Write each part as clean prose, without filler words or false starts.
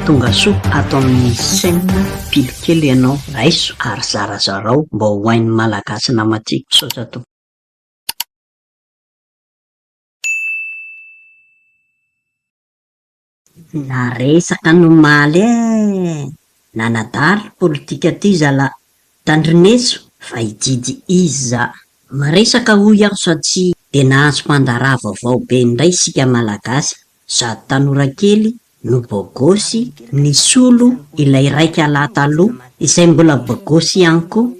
Tonga soa ato amin'ny chaîne Pilo kely ianao, raiso ary zarazarao mba ho hain'ny Malagasy namantsika. Misaotra tompoko. Naresaka ny omaly eh! Nanadary politika ty zalah! Tandrineso fa hididy izy za! Miresaka hoy aho satria dia nahazo mpandraharaha vaovao be indray isika Malagasy sady tanora kely no bogosy nisolo ilay raika lahy taloha izay mbola bogosy ihany koa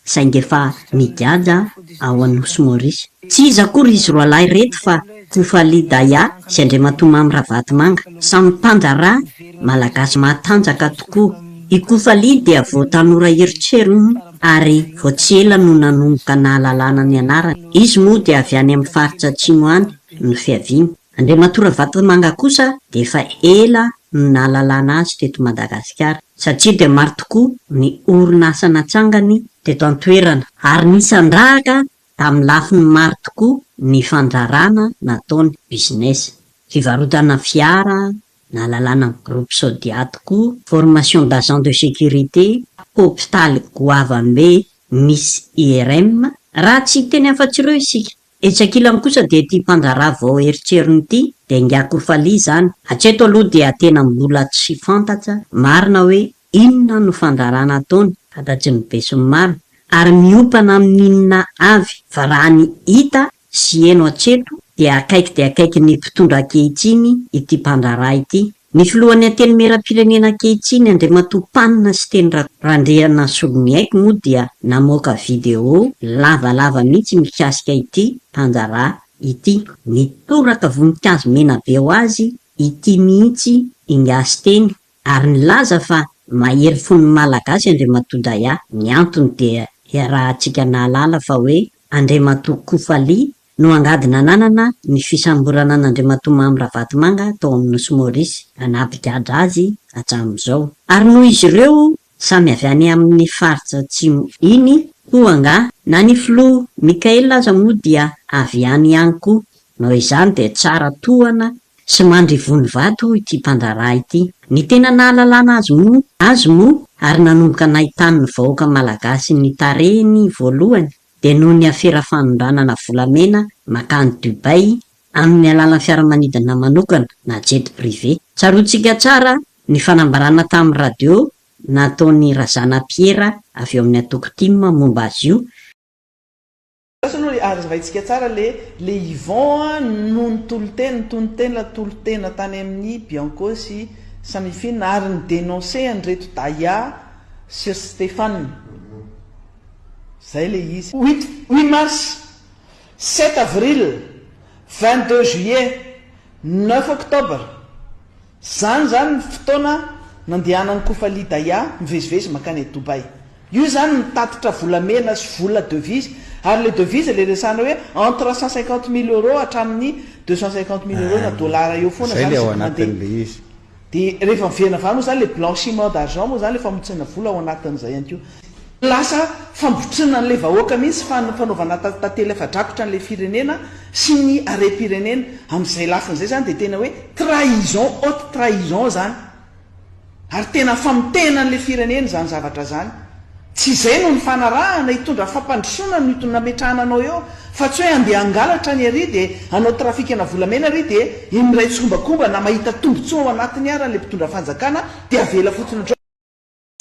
saingy efa migadra ao Anosy Maurice. Tsy iza akory izy roalahy ireto fa Kofali Daya sy Andriamatoa Mamy Ravatomanga, samy mpandraharaha Malagasy matanjaka tokoa. I Kofali dia vao tanora erotrerony ary vao tsy ela no nanomboka nahalalana ny anarany. Izy moa dia avy any amin'ny faritra atsimo any no fiaviany. Andriamatoa Ravatomanga kosa dia efa ela no nahalalana azy teto Madagasikara satria dia maro tokoa ny orinasa natsangany teto an-toerana ary nisandrahaka tamin'ny lafiny maro tokoa ny fandrarana nataony, business, fivarotana fiara, nahalalana ny groupe Sodiat koa, formation d'agent de sécurité, hopitaly goavambe misy IRM, raha tsy hiteny afa-tsy ireo isika. Etsy ankilany kosa dia ity mpandraharaha vao erotrerony ity dia ingahy Kofali izany. Hatreto aloha dia tena mbola tsy fantatra marina hoe inona no fandraharahana ataony, fantatry ny besinimaro, ary miompana amin'inona avy fa raha ny hita sy heno hatreto dia akaiky dia akaiky ny mpitondra ankehitriny ity mpandraharaha ity. Ny filohan'ny Antenimierampirenena ankehitriny Andriamatoa Panina Siteny Randrianasoloniaiko moa dia namoaka vidéo lavalava mihitsy mikasika ity mpandraharaha ity. Nitoraka voninkazo mena be ho azy ity mihitsy Ingahy Siteny ary nilaza fa mahery fon'ny Malagasy Andriamatoa Daya. Ny antony dia iarahantsika nahalala fa hoe Andriamatoa Kofaly no angady nananana ny fisamborana an'Andriamatoa Mamy Ravatomanga tao amin'ny Nosy Maurice ka nampigadra azy hatramin'izao. Ary noho izy ireo samy avy any amin'ny faritra atsimo iny koa angaha, na ny filoha Mickael aza moa dia avy any ihany koa, noho izany dia tsara tohana sy mandry ivony vato ity mpandraharaha ity. Ny tena nahalalana azy moa azy moa ary nanomboka nahitany ny vahoaka malagasy ny tarehiny voalohany dia noho ny afera fanondranana volamena mankany Dubai amin'ny alalan'ny fiaramanidina manokana na jet privé. Tsaroantsika tsara ny fanambarana tamin'ny radio nataon'i Razana Piera avy eo amin'ny antoko tim momba azy io, Lasa aloha ary azavaintsika tsara le le Yvon a no nitolotena nitonon-tena tolo-tena tany amin'ny Bianco sy Samifin ary ni-denoncer an'ireto Daya sy Stéphane. Zay le izy. Huit huit mars, sept avril, 22 juillet, neuf octobre. Zany zany ny fotoana nandehanan'i Kofali Daya mivezivezy mankany a Dubaï. Io zany mitatitra volamena sy vola devise ary le devise le resahana hoe entre 150 000 euros hatramin'ny 250 000 euros na dollar eo foana Zay zany le ao isaky mandeha. anatin'le izy. De rehefa miverina avy any moa zany le blanchiment d'argent moa zany le famotsiana vola ao anatin'izay ihany koa. Lasa fambotriana an'ilay vahoaka mihitsy fa fanaovana tantely afa-drakotra an'ilay firenena sy ny harem-pirenena. Amin'izay lafiny izay zany dia tena hoe trahison, haute trahison zany. Ary tena famotehana an'ilay firenena izany zavatra izany. Tsy izay no nifanarahana, hitondra fampandrosoana no nametrahana anao eo, fa tsy hoe handeha hangalatra ny ary dia hanao trafikana volamena ary dia iny miray tsikombakomba na mahita tombontsoa ao anatiny ara ilay mpitondra fanjakana dia avela fotsiny ohatr'izao.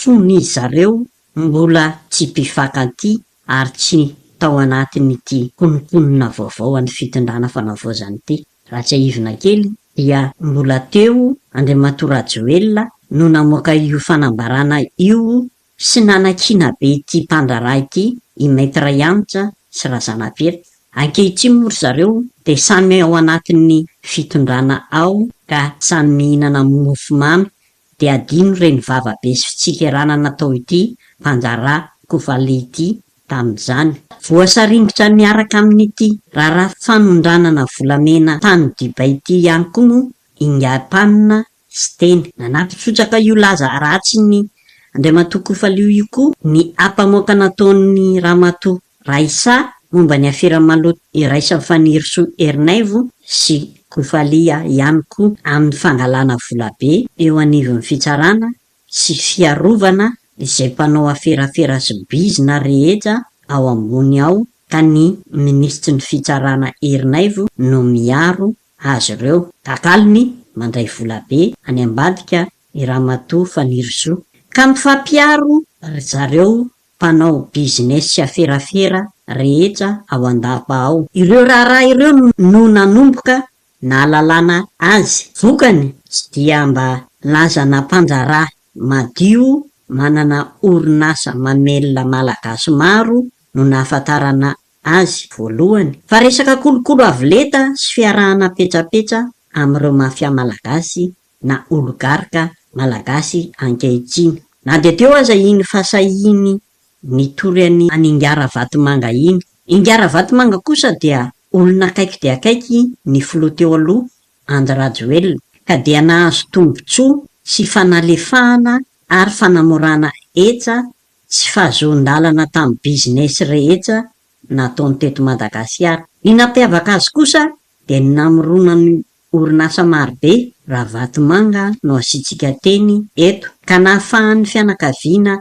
Fony zareo mbola tsy mpifankatia ary tsy tao anatin'ity kononkonona vaovao an'ny fitondrana fanavaozana ity. Raha tsiahivina kely dia mbola teo Andriamatoa Rajoelina no namoaka io fanambarana io sy nanakiana be ity mpandraharaha ity i Maître Hanitra sy Razanapiera. Ankehitriny moa ry zareo dia samy ao anatin'ny fitondrana ao ka samy mihinana mofomamy dia adino ireny vava be sy fitsikerana natao ity mpandraharaha Kofale ity tamin'izany. Voasaringotra miaraka amin'ity raharaha fanondranana volamena tany Dubaï ity ihany koa moa Ingahy Mpanina Siteny. Nanampy trotraka io laza ratsin'ny Andriamatoa Kofalio io koa ny ampamoaka nataon'ny Ramatoa Raissa momba ny afera maloto iraisan'i Fanirisoa Ernaivo sy. Kofalia ihany koa amin'ny fangalana volabe eo anivon'ny fitsarana sy fiarovana izay mpanao aferafera sy bizina rehetra ao ambony ao ka ny minisitry ny fitsarana Ernaivo no miaro azy ireo. Takalony mandray volabe any ambadika i Ramatoa Fanirisoa ka mifampiaro ry zareo mpanao business sy aferafera rehetra ao an-dapa ao. Ireo raharaha ireo no nanomboka nahalalana azy. Vokany, tsy dia mba lazana mpandraharaha madio manana orinasa mamelona Malagasy maro no nahafantarana azy voalohany, fa resaka kolokolo avo lenta sy fiarahana petsapetsa amin'ireo mafia malagasy na oligarka malagasy ankehitriny. Na dia teo aza iny fahasahiany nitory an'i Ingahy Ravatomanga iny. Ingahy Ravatomanga kosa dia olona akaiky dia akaiky ny filoha teo aloha Andry Rajoelina, ka dia nahazo tombontsoa sy fanalefahana ary fanamorana hetsa sy fahazoan-dalana tamin'ny business rehetra nataony teto Madagasikara. Ny nampiavaka azy kosa dia ny namoronany Orinasa marobe, Ravatomanga no asiantsika teny eto, ka nahafahan'ny fianakaviana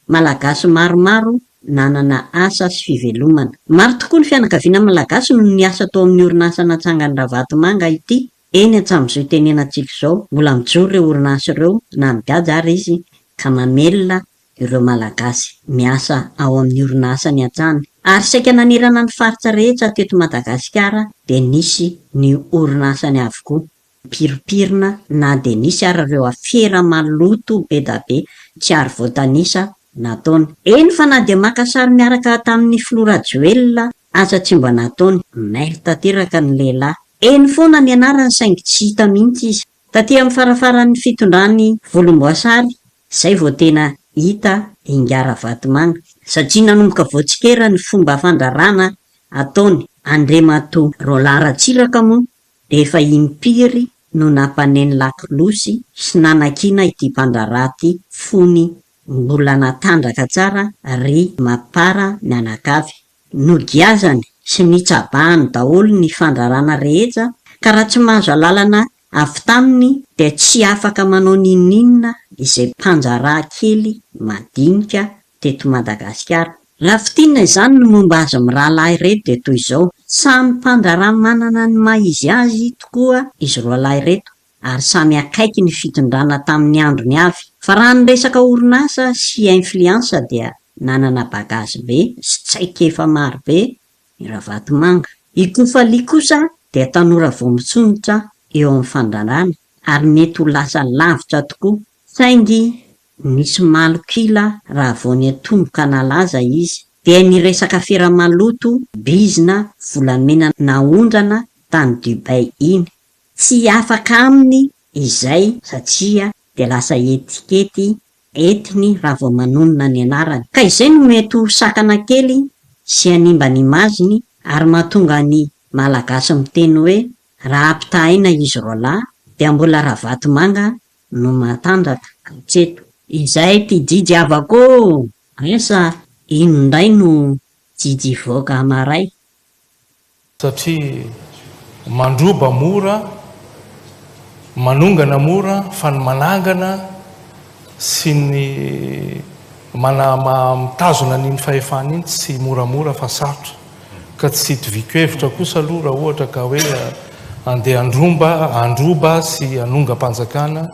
Malagasy maromaro nanana asa sy fivelomana. Maro tokoa ny fianakaviana Malagasy no niasa tao amin'ny orinasa natsangan'i Ravatomanga ity, eny hatramin'izao itenenantsika izao, mbola mijoro ireo orinasa ireo na migadra ary izy ka mamelona ireo Malagasy miasa ao amin'ny orinasany hatrany. Ary saika nanerana ny faritra rehetra teto Madagasikara dia nisy ny orinasany avokoa. Mipirimpirina na dia nisy ary ireo afera maloto be da be tsy ary voatanisa nataony. Eny fa na dia maka sary miaraka tamin'ny filoha Rajoelina aza tsy mba nataony. Mailo tanteraka ny lehilahy. Eny foana ny anarany saingy tsy hita mihitsy izy. Taty amin'ny farafaran'ny fitondrany volomboasary izay vao tena hita Ingahy Ravatomanga satria nanomboka voatsikera ny fomba fandrarana ataony. Andriamatoa Roland Ratsiraka moa dia efa impiry no nampaneno lakolosy sy nanakiana ity mpandraharaha ity fony mbola natanjaka tsara ry Mapar mianakavy. Nogiazany sy nitsabahany daholo ny fandrarana rehetra ka raha tsy mahazo alalana avy taminy dia tsy afaka manao n'inon'inona izay mpandraharaha kely madinika teto Madagasikara. Raha fintinina izany ny momba azy mirahalahy ireto dia toy izao, samy mpandraharaha manana ny maha izy azy tokoa izy roalahy ireto ary samy akaiky ny fitondrana tamin'ny androny avy. Fa raha ny resaka orinasa sy influence dia nanana bagages be sy traikefa maro be i Ravatomanga. I Kofaly kosa dia tanora vao mitsonotra eo amin'ny fandrarana ary mety ho lasa lavitra tokoa saingy nisy malok'ila raha vao niatomboka nalaza izy dia ny resaka afera maloto bizina volamena naondrana tany Dubai iny. Tsy afaka aminy izay satria dia lasa etikety entiny raha vao manonona ny anarany. Ka izay no mety ho sakana kely sy hanimba ny image-ny ary mahatonga ny Malagasy miteny hoe raha ampitahaina izy roalahy dia mbola Ravatomanga no matanjaka hatreto. Izay ty jijy havako ô! Asa ino ndray no jijy hivoaka hamaray? Satria mandroba mora, manongana mora fa ny manangana sy ny mana mitazona an'iny fahefana iny tsy moramora fa sarotra. Ka tsy itoviako hevitra kosa aloha raha ohatra ka hoe andeha handromba handroba sy hanongam-panjakana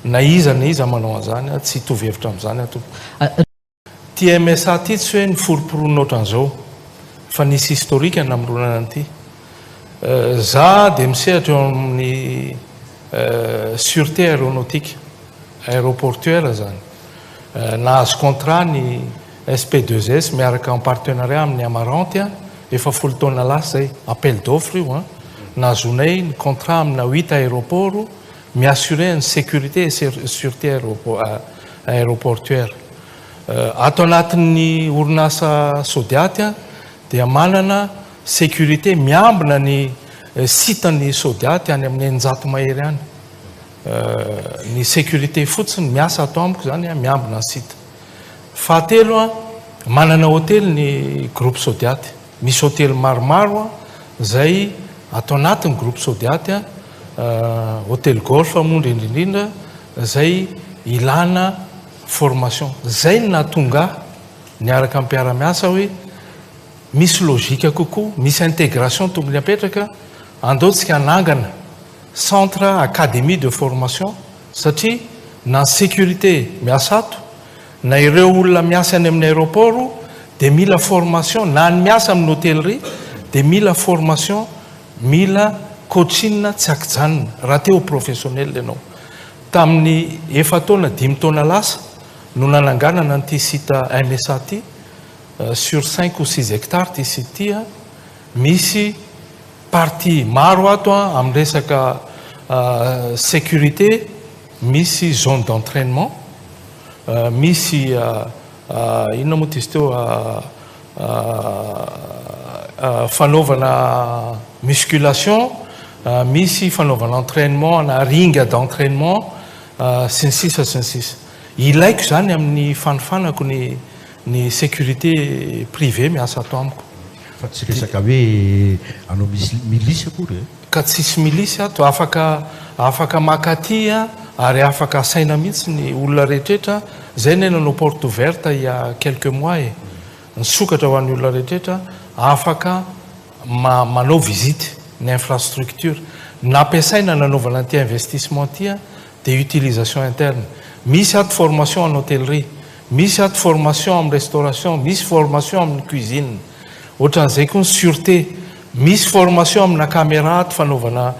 na iza na iza manao an'izany, tsy hitovy hevitra amin'izany aho tompoko. Ity MSA ity tsy hoe noforomporonina ohatran'izao fa nisy historique ny namoronana an'ity. Za dia misehatra eo amin'ny sûreté aéronautique, aéroportuaire zany. Nahazo contrat ny SP2S miaraka en partenariat amin'ny Amarante efa folo taona lasa izay, appel d'offre io an. Nahazoanay ny contrat amina huit aéroports mi-assurer ny sécurité et sûreté aéroportuaire. Ato anatin'ny orinasa Sodiat dia manana sécurité miambina ny site-n'ny Sodiat any amin'ny 600 mahery any. Ny sécurité fotsiny miasa ato amiko izany miambina ny site. Fahatelo, manana hotely ny groupe Sodiat. Misy hotely maromaro izay ato anatin'ny groupe Sodiat. Hotel Golf moa indrindra indrindra izay ilana formation. Izay no nahatonga ahy niaraka amin'ny mpiara-miasa hoe misy logique kokoa, misy intégration tokony hapetraka, andao tsika hanangana centre académie de formation satria na ny sécurité miasa ato na ireo olona miasa any amin'ny aéroport dia mila formation, na ny miasa amin'ny hôtellerie dia mila formation, mila coaching tsy ankijanona raha te ho professionnel ianao. Tamin'ny efa-taona, dimy taona lasa no nananganana an'ity site MSA ity, sur cinq ou six hectares ity site ity, misy partie maro ato amin'ny resaka sécurité, misy zone d'entrainement, misy inona moa ty izy teo, fanaovana musculation, misy fanaovana entrainement na ring d'entrainement sy ny sisa sy ny sisa. Ilaiko izany amin'ny fanofanako ny ny sécurité privée miasa ato amiko. Fa tsy resaka hoe hanao milisy akory e. Ka tsisy milisy ato, afaka afaka maka aty ary afaka asaina mihitsy ny olona rehetretra, zay ne nanao porte ouverte il y a quelques mois e, nisokatra ho an'ny olona rehetretra, afaka ma manao visite ny infrastructure nampiasaina nanaovana an'ity investissement ity dia utilisation interne, misy ato formation en hôtellerie, misy ato formation amin'ny restauration, misy formation amin'ny cuisine, ohatran'izay koa ny sûreté, Misy formation amina camera ato fanaovana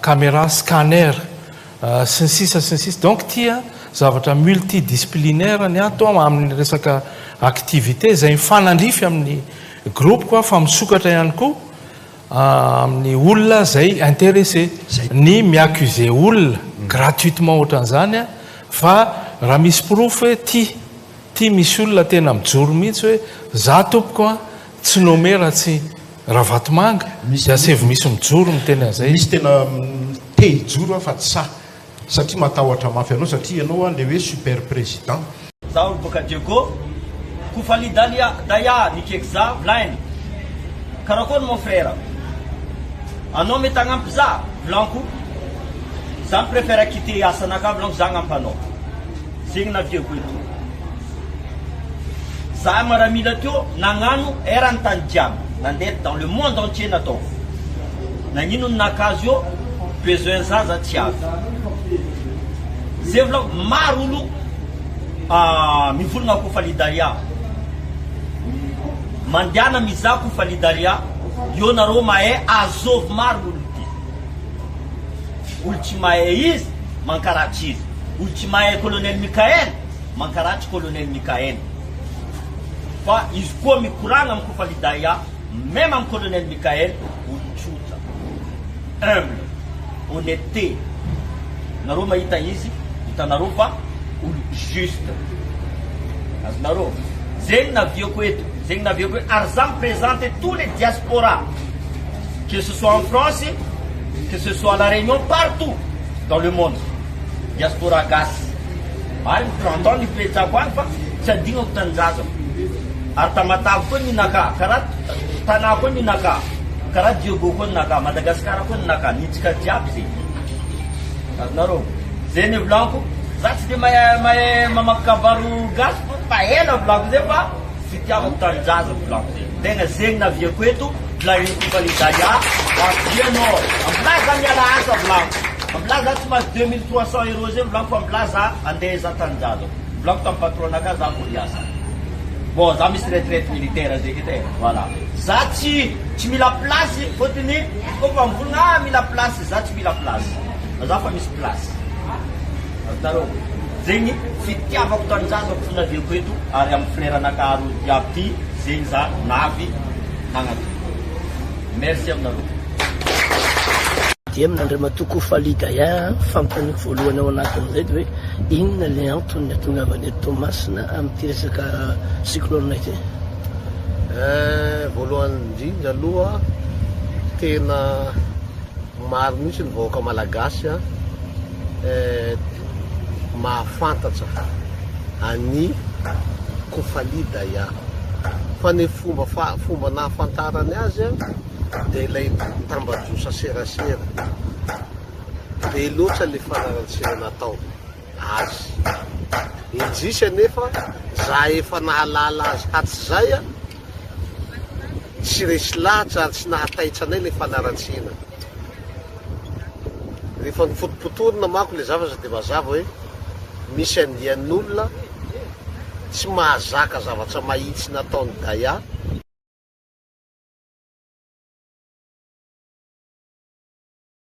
camera scanner sy ny sisa sy ny sisa donc ity zavatra multidisciplinaire ny ato amin'ny resaka activité izay mifanandrify amin'ny groupe ko fa misokatra ihany koa amin'ny olona izay intéressé ny mi-accuser olona gratuitement ohatran'izany fa raha misy porofo hoe ty ty misy olona tena mijoro mihitsy hoe za tompoko a Tsy nommé raha tsy Ravatomanga dia asaivo misy mijoro miteny an'izay. Misy tena te hijoro aho fa tsy sahy satria matahotra mafy anao satria ianao an le hoe super président. Zaho ry boka Diego Koufaly Dalia Daya nikaiky za volainy Karakory mon frère Anao mety hagnampy za volanko Za mi prefere quitter asanaka volanko za hagnampy anao Zegny naviako eto Za maramila teo nagnano eran'ny tany jiaby nandeha dans le monde entier nataoko nagnino ny nakazo eo besoin za za tsy avy zay volako maro olo mivolagna kofa Daria mandiana mizaha kofa Daria eo nareo mahay azovy maro olo ty olo tsy mahay izy mankaratsy izy olo tsy mahay colonel Mickaël Mankaratsy colonel Mickaël fa izy koa mikoragna am Kofa Lidaya meme am colonel Mickaël olo tsotra humble honnêteté nareo mahita izy hitanareo fa olo juste azonareo zegny naviako eto zegny naviako eto ary za mi presente tous les diaspora que ce soit en France que ce soit à la Réunion partout dans le monde diaspora gasy Ary ny 30 ans nipetrahako any fa tsy adignako tanindrazako. Ary Tamatave koa ninakà, karaha Tanà koa ninakà, karaha Diego koa ninakà, Madagascar koa ninakà, nitsika jiaby zegny. Azonareo? Zay ny volaniko, za tsy de mahay mahay mamaky kabaro gasy fa ela volaniko zay fa Fitiavako tanindrazako volako zegny. Tegna zegny naviako eto volagniko fa le Daya avia anao ambilà za miala asa volako ambilà za tsy mahazo 2300 euros zegny volako fa ambilà za andeha hizaha tanindrazako volako tam patron naka za vao hiasa bon za misy retraite militaire zegny edy e voilà za tsy tsy mila place fôtony kôfa mivolagna ah mila place za tsy mila place fa za fa misy place Azonareo? Zegny fitiavako tanindrazako fo naviako eto ary am frère anakahy roa jiaby ty zegny za navy nagnatò. Merci aminareo. Dia amin'Andriamatoa Kofali Daya, fanontaniako voalohany ao anatin'izay dia hoe inona ilay antony nahatongavany eto Toamasina amin'ity resaka cyclone ity? Eh, voalohany indrindra aloha tena maro mihitsy ny vahoaka malagasy an. Mahafantatra an'i Kofali Daya. Fa ny fomba fomba nahafantarany azy dia ilay tambajotra serasera. Be loatra le fanaratsiana natao azy. Indrisy anefa za efa nahalala azy hatrizay a, tsy resy lahatra ary tsy nahataitra anay le fanaratsiana. Rehefa nofotopotorina manko le zavatra dia mazava hoe misy andian'olona tsy mahazaka zavatra mahitsy nataon'i Daya.